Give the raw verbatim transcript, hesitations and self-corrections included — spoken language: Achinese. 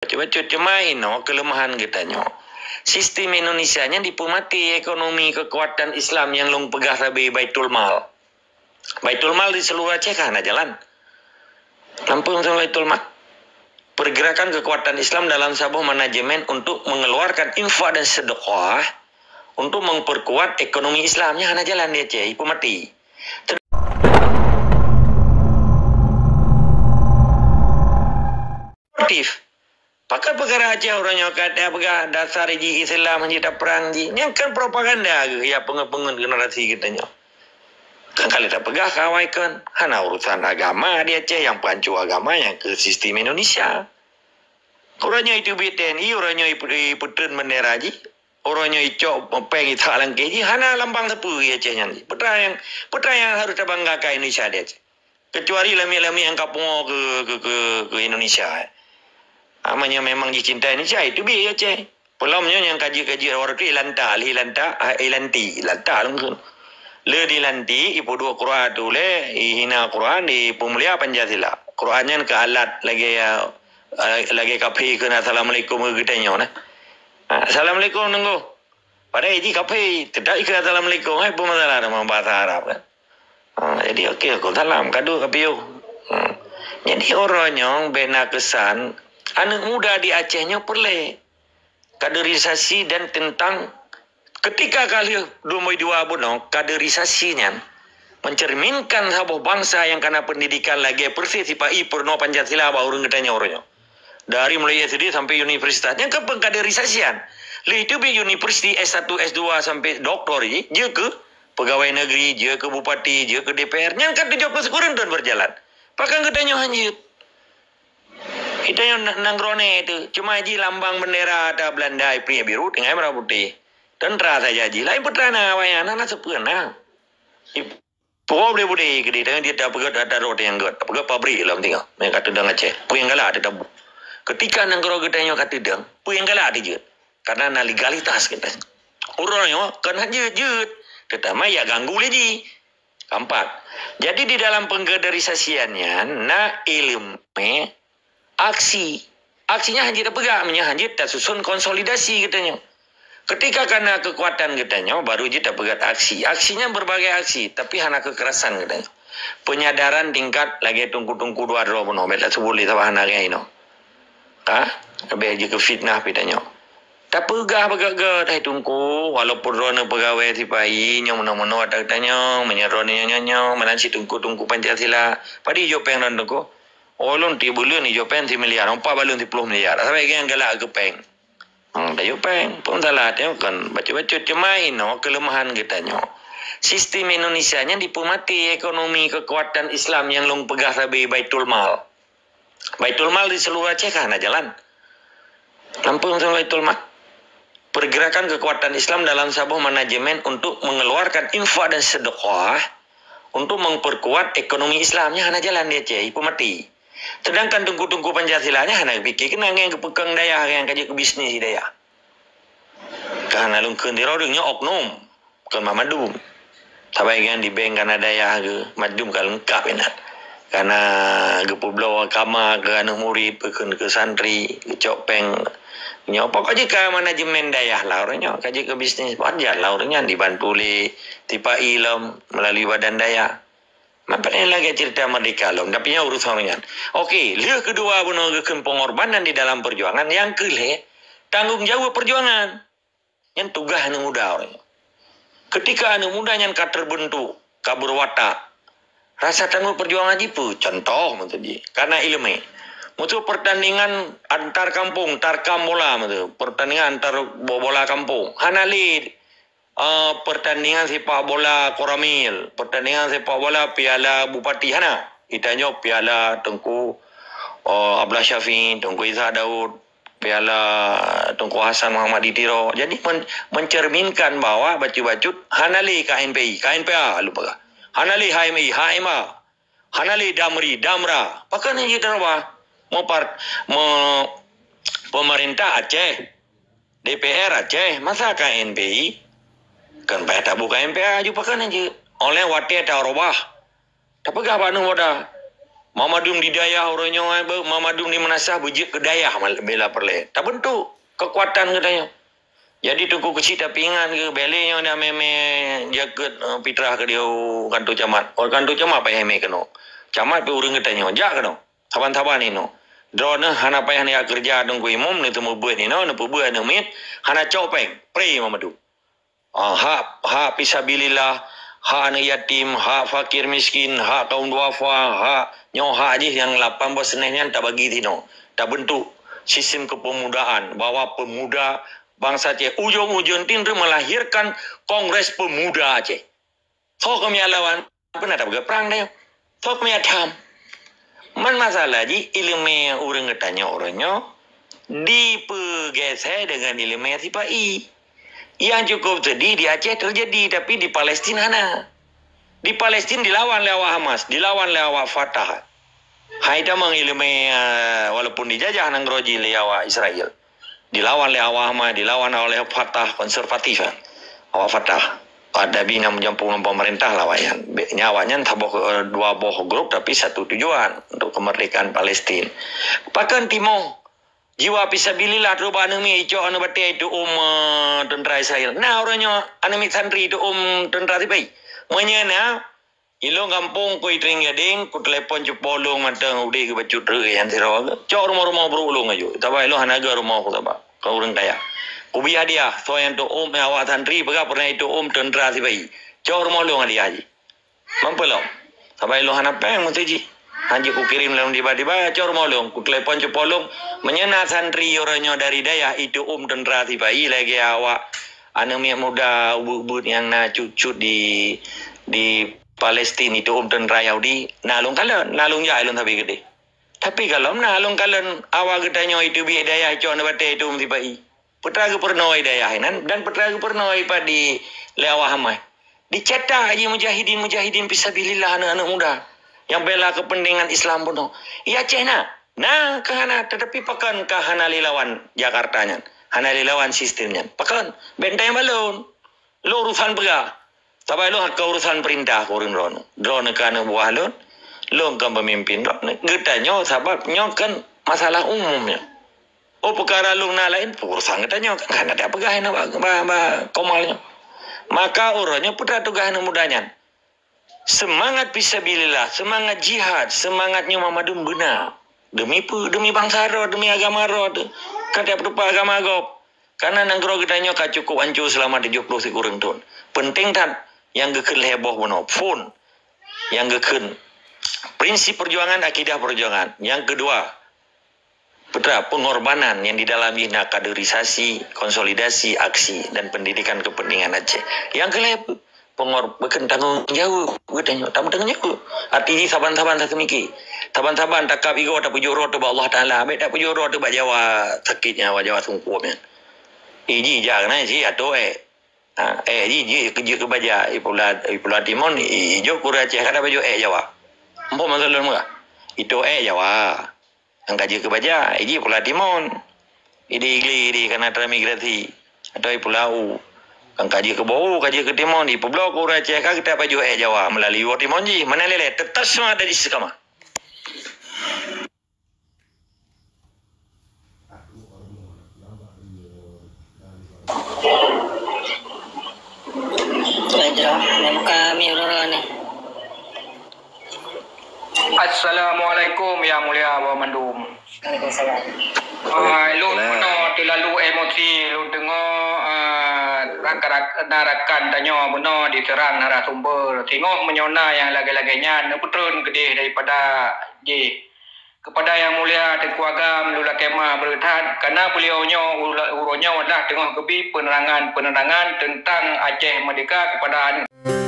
Bacut-bacut, cuma inoe keuleumahan geutanyoe. Sistem Indonesia nyan dipeumati ekonomi keukuatan Islam nyang lôn peugah sabe Baitul Mal. Baitul Mal di seluruh Aceh ka hana jalan. Lampôh masalah Baitul Mal. Pergerakan kekuatan Islam dalam saboh manajemen untuk mengeluarkan infak dan sedekah untuk memperkuat ekonomi Islam nyan hana jalan di Aceh, ipeumati. Sportif. Pakon peukara Aceh uroe nyoe ka tapeugah dasar jih Islam, jih taprang jih. Nyan kan propaganda geuh ya, peungeut-peungeut generasi geutanyoe. Kan ka lheueh tapeugah kawai kon, hana urusan agama di Aceh, nyang peuhanco agama nyang keu sistem Indonesia. Uroe nyoe iteubiet T N I, uroe nyoe ipe-, ipeutreun bendera jih, uroe nyoe icok péng itak lam keuh jih, hana lambang sapeue di Aceh nyan. Peue nyang, peue nyang harus tabanggakan Indonesia di Aceh? Kecuali lamiet-lamiet nyang ka pungo keu, keu, keu, keu Indonesia, eh. Ah, meunyoe memang jicinta Indonesia, iteubiet di Aceh. Peulom nyoe nyang ka jeuet-ka jeuet awak tu ilantak, lé ilantak, ah, ilanti, ilantak lom kheun. Lé dilanti, ipeuduek Quran tu lé, ihina Quran, ipeumulia Pancasila. Quran nyan keu alat lagèe, ah, lagèe kafé kheun assalamualaikum keu geutanyoe nah. Ah, assalamualaikum, Teungku. Padahai jih kafé, teutap ikheun assalamualaikum, hai peue masalah teuma bahasa Arab kan. Ha, jadi, okey, aku salam, kadu ka piôh. Ha. Jadi, uroe nyoe bèk na keusan aneuk muda di Aceh nyoe peureulèe kaderisasi dan tentang ketika ka lheueh dua ribu dua bunoe, kaderisasi nyan mencerminkan saboh bangsa nyang kana pendidikan lagèe persis sipa-i peurunoe Pancasila bak ureueng geutanyoe uroe nyoe. Dari mulai S D sampai universitas. Nyan kan pengkaderisasian. Lheueh itu bak universiti S satu, S dua sampai doktor jih, jeuet keu pegawai negeri, jeuet keu bupati, jeuet keu D P R. Nyan kan tujuh belas kurun tahun berjalan. Pakon geutanyoe hanjeuet? Geutanyoe na-, nanggroe nyan tu. Cuma jih lambang bendera ata Belanda, ipri biru, tinggai merah putih. Tentera saja jih. Lain peue na awaknyan, hana sapeue na. Ip-, Tuwoe budé-budé keudéh, tanyoe jeuet tapeugöt ata rot nyang göt, tapeugöt pabrik lom singoh, nyang ka teudong Aceh. Peue nyang galak teutab-, keutika nanggroe geutanyoe ka teudong, peue nyang galak teujeuet? Karena na legalitas geutanyoe. Uroe nyoe kon han jeuet-jeuet, teutama ya ganggu lé jih. Keempat, jadi di dalam pengkaderisasian nyan na ileumèe aksi. Aksi nyan han jeuet tapeugah, meunyoe han jeuet tasusun konsolidasi geutanyoe. Keutika kana keukuatan geutanyoe, baru jeuet tapeugah aksi. Aksi nyan berbagai aksi, tapi hana keukerasan geutanyoe. Penyadaran tingkat lagèe teungku-teungku dua droe bunoe, bèk tasebut lé saban hana geuh inoe. Ka? Leubeh jeuet keu fitnah pih tanyoe. Tapeugah beugöt-göt, hai teungku, walaupun droeneuh peugawèe sipa-i, nyoe meunoe-meunoe ata geutanyoe, meunyoe droeneuh nyoe-nyoe, meunan cit teungku-teungku Pancasila. Padum ijok péng droeneuh teungku? Oh, lôn tiep buleuen ijok péng similiar, empat balon siploh miliar. Sabe nyang galak keu péng. Hmm, tajok péng. Peue masalah tanyoe kon bacut-bacut. Cuma inoe keuleumahan geutanyoe. Sistem Indonesia nyan dipeumati ekonomi keukuatan Islam nyang lôn peugah sabe Baitul Mal. Baitul Mal di seluruh Aceh ka hana jalan. Lampôh masalah Baitul Mal. Pergerakan kekuatan Islam dalam saboh manajemen untuk mengeluarkan infak dan sedekah untuk memperkuat ekonomi Islam nyan hana jalan di Aceh, ipeumati. Sedangkan teungku-teungku Pancasila nyan hana pikir keunan nyang geupeukong dayah nyang ka jeuet keu bisnis dayah. Ka hana lôn kheun sidroe, nyoe oknum. Kon mandum. Sabai nyan di bank kana dayah geuh, mandum ka leungkap inan. Kana geupeubloe kama keu aneuk murit, peukheun keu santri, geucok péng. Nyoe pokok jih ka manajemen dayah lah ureueng nyoe, ka jeuet keu bisnis, wajar lah ureueng nyan dibantu lé sipa-i lom melalui badan dayah. Maka lagèe cerita merdeka lom, tapi nyan urusan ureueng nyan. Okey, lheueh keudua bunoe geukheun pengorbanan di dalam perjuangan, nyang keu lhèe, tanggung jaweueb perjuangan. Nyan tugaih aneuk muda ureueng nyoe. Keutika aneuk muda nyan ka teubeuntuk, ka beuwatak, rasa tanggung perjuangan jih peue? Contoh meunan jih, kana ileumèe. Meusu pertandingan antar kampung, tarkam bola meusu, pertandingan antar bo-, bola kampung. Hana lé, eh, pertandingan sepak bola Koramil, pertandingan sepak bola Piala Bupati, hana. Geutanyoe piala Teungku, eh, Abdullah Syafi'i, Teungku Isa Daud, piala Teungku Hasan Muhammad di Tiro. Jadi men-, mencerminkan bahwa bacut-bacut hana lé K N P I, K N P A lôn peugah. Hana lé H M I, H M A. Hana lé Damri, Damra. Pakon jih tareubah? Meupar-, me-, pemerintah Aceh, D P R Aceh, masa K N P I? Kan payah tabu K N P A aju pakon jih? Oleh watèe tareubah. Tapeugah bak aneuk muda. Mamadum di dayah uroe nyoe, eh, be-, mamadum di meunasah beujeuet keu dayah mal-, bila peureulée. Tabeuntuk keukuatan geutanyoe. Jadi Teungku Keuchik tapeuingat keu bèk lé nyoe na mé-mé jakeuet, eh, pitrah keu di kantô camat. Oh, kantô camat payah mé keunoe. Camat pih ureueng geutanyoe, jak keunoe. Saban-saban inoe. Droeneuh hana payah neujak keureuja Teungku Imum, neuteumeubeuet inoe, neupeubeuet aneuk miet, hana cok péng, pré mamadum. Ah, hak, hak fisabilillah, hak aneuk yatim, hak fakir miskin, hak kaum duafa, hak nyoe hak jih nyang lapan boh seunéh nyan tabagi sinoe. Tabeuntuk sistem kepemudaan bahwa pemuda bangsa Aceh ujong-ujong tin melahirkan Kongres Pemuda Aceh. Soe keumiet lawan? Peue na tapeugah prang deh. Soe keumiet tham? Man masalah jih ileumèe ureueng geutanyoe uroe nyoe dipeugeusé deungon ileumèe sipa-i. Nyang cukup seudih di Aceh teujadi, tapi di Palestina hana. Di Palestina dilawan lé awak Hamas, dilawan lé awak Fatah. Hai tamong ileumèe, eh, walaupun dijajah nanggroe jih lé awak Israel. Dilawan lé awak Hamas, dilawan oleh Fatah konservatif, eh. Awak Fatah. Awak Nabi nyang meujampu ngon pemerintah lah awak nyan. Be-, nya awak nyan saboh, eh, dua boh grup tapi satu tujuan untuk kemerdekaan Palestin. Pakon timoh jiwa fisabilillah, teuma aneuk miet icok aneuk batèe itu'um, eh, teuntara Israel. Nah, uroe nyoe aneuk miet santri itu'um teuntara sipa-i. Meunyoe na, Ilôn gampông keu Itring Gadeng, kutelepon cupo lôn mantong udép geubacut treuk nyan sidroe. Cok rumoh-rumoh brôk lôn aju. Sabab ilôn hana gèt rumoh ku sabab. Kon ureueng kaya. Kubri hadiah, soe nyang tu'um, awak santri peugah peureunah itu'um teuntara sipa-i. Cok rumoh lôn hadiah jih. Mampu lom. Sabab ilôn hana péng meusti jih. Hanjeuet kukirém lom tiba-tiba, cok rumoh lôn. Kutelepon cupo lôn. Meunyoe na santri uroe nyoe dari dayah itu'um teuntara sipa-i lagèe awak aneuk miet muda ubeut-ubeut nyang na cut-cut di, di Palestin itu'um teuntara Yahudi, na lôn kalon, na lôn jak lôn sabe keudeh. Tapi gohlom na lôn kalon awak geutanyoe iteubiet dayah icok aneuk batèe itu'um sipa-i. Peue teuma geupeurunoe dayah inan dan peue teuma geupeurunoe ipat di lé awak Hamas. Dicatat jih mujahidin-mujahidin fisabilillah aneuk-aneuk muda nyang bela kepentingan Islam bunoe. Di Aceh na, na keu hana, tetapi pakon ka hana lé lawan Jakarta nyan, hana lé lawan sistem nyan. Pakon? Bèk tanyong bak lôn. Lôn urusan peugah. Sabab lôn hana urusan peurintah keu ureueng droeneuh. Droeneuh keu aneuk buah lôn. Lôn kon peumimpin droeneuh. Geutanyoe sabab nyoe kan masalah umum nyoe. Oh, peukara lôn na laén, urusan geutanyoe kan hana tapeugah nyoe bak, bak, bak Komal nyoe. Maka uroe nyoe peue teuma tugaih aneuk muda nyan? Seumangat fisabilillah, seumangat jihad, seumangat nyoe mamadum beuna. Deumi peue? Deumi bansa droe, deumi agama droe teuh. Ka tapeutupat agama gob. Karena nanggroe geutanyoe ka cukup hancô seulama tujoh ploh sikureueng thon. Penting that nyang geukheun lhèe boh bunoe. Phôn nyang geukheun. Prinsip perjuangan, akidah perjuangan. Nyang keudua, peue teuma, pengorbanan nyang di dalam jih na kaderisasi, konsolidasi, aksi, dan pendidikan kepentingan Aceh. Nyang keulhèe, pengor-, bukon tanggong jaweueb, geutanyoe tameutanggong jaweueb. Arti jih saban-saban taseumike. Saban-saban takab igoe tapeujok droe teuh bak Allah Taala, bèk tapeujok droe teuh bak Jawa sakét nyan, bak Jawa sungkup nyan. Iji jak keunan si atô èk. Ha, èk ji, ji, ji keu baja, ipula, ipula timon, i-, ijok keu ureueng Aceh, kada bajok èk Jawa. Ampôn masa lôn meugah. Itô èk Jawa. Kan ka jeuet keu baja, iji pula timon. Idi igli, idi kana transmigrasi. Atau ipula u. Kan ka jeuet keu bau, ka jeuet keu timon, ipubloe keu ureueng Aceh, ka geutak bajok èk Jawa, meulalu woe timon jih. Mana leleh, tetap semangat dan istiqamah. Baiklah, buka mic dulu ni. Assalamualaikum, yang mulia banmandum. Waalaikumsalam. Ah, lôn bunoe teulalu emosi, lôn deungoe, ah, rak-, rak-, na rakan tanyoe bunoe diseurang narasumber. Singoh meunyoe na nyang lagèe-lagèe nyan, neupeutreun keudeh daripada jih. Kepada Yang Mulia Teungku Agam, lôn lakèe meu'ah beureuthat, karena beliau nyoe ula-, uroe nyoe adalah teungoh geubi penerangan-penerangan teuntang Aceh Merdeka kepada aneuk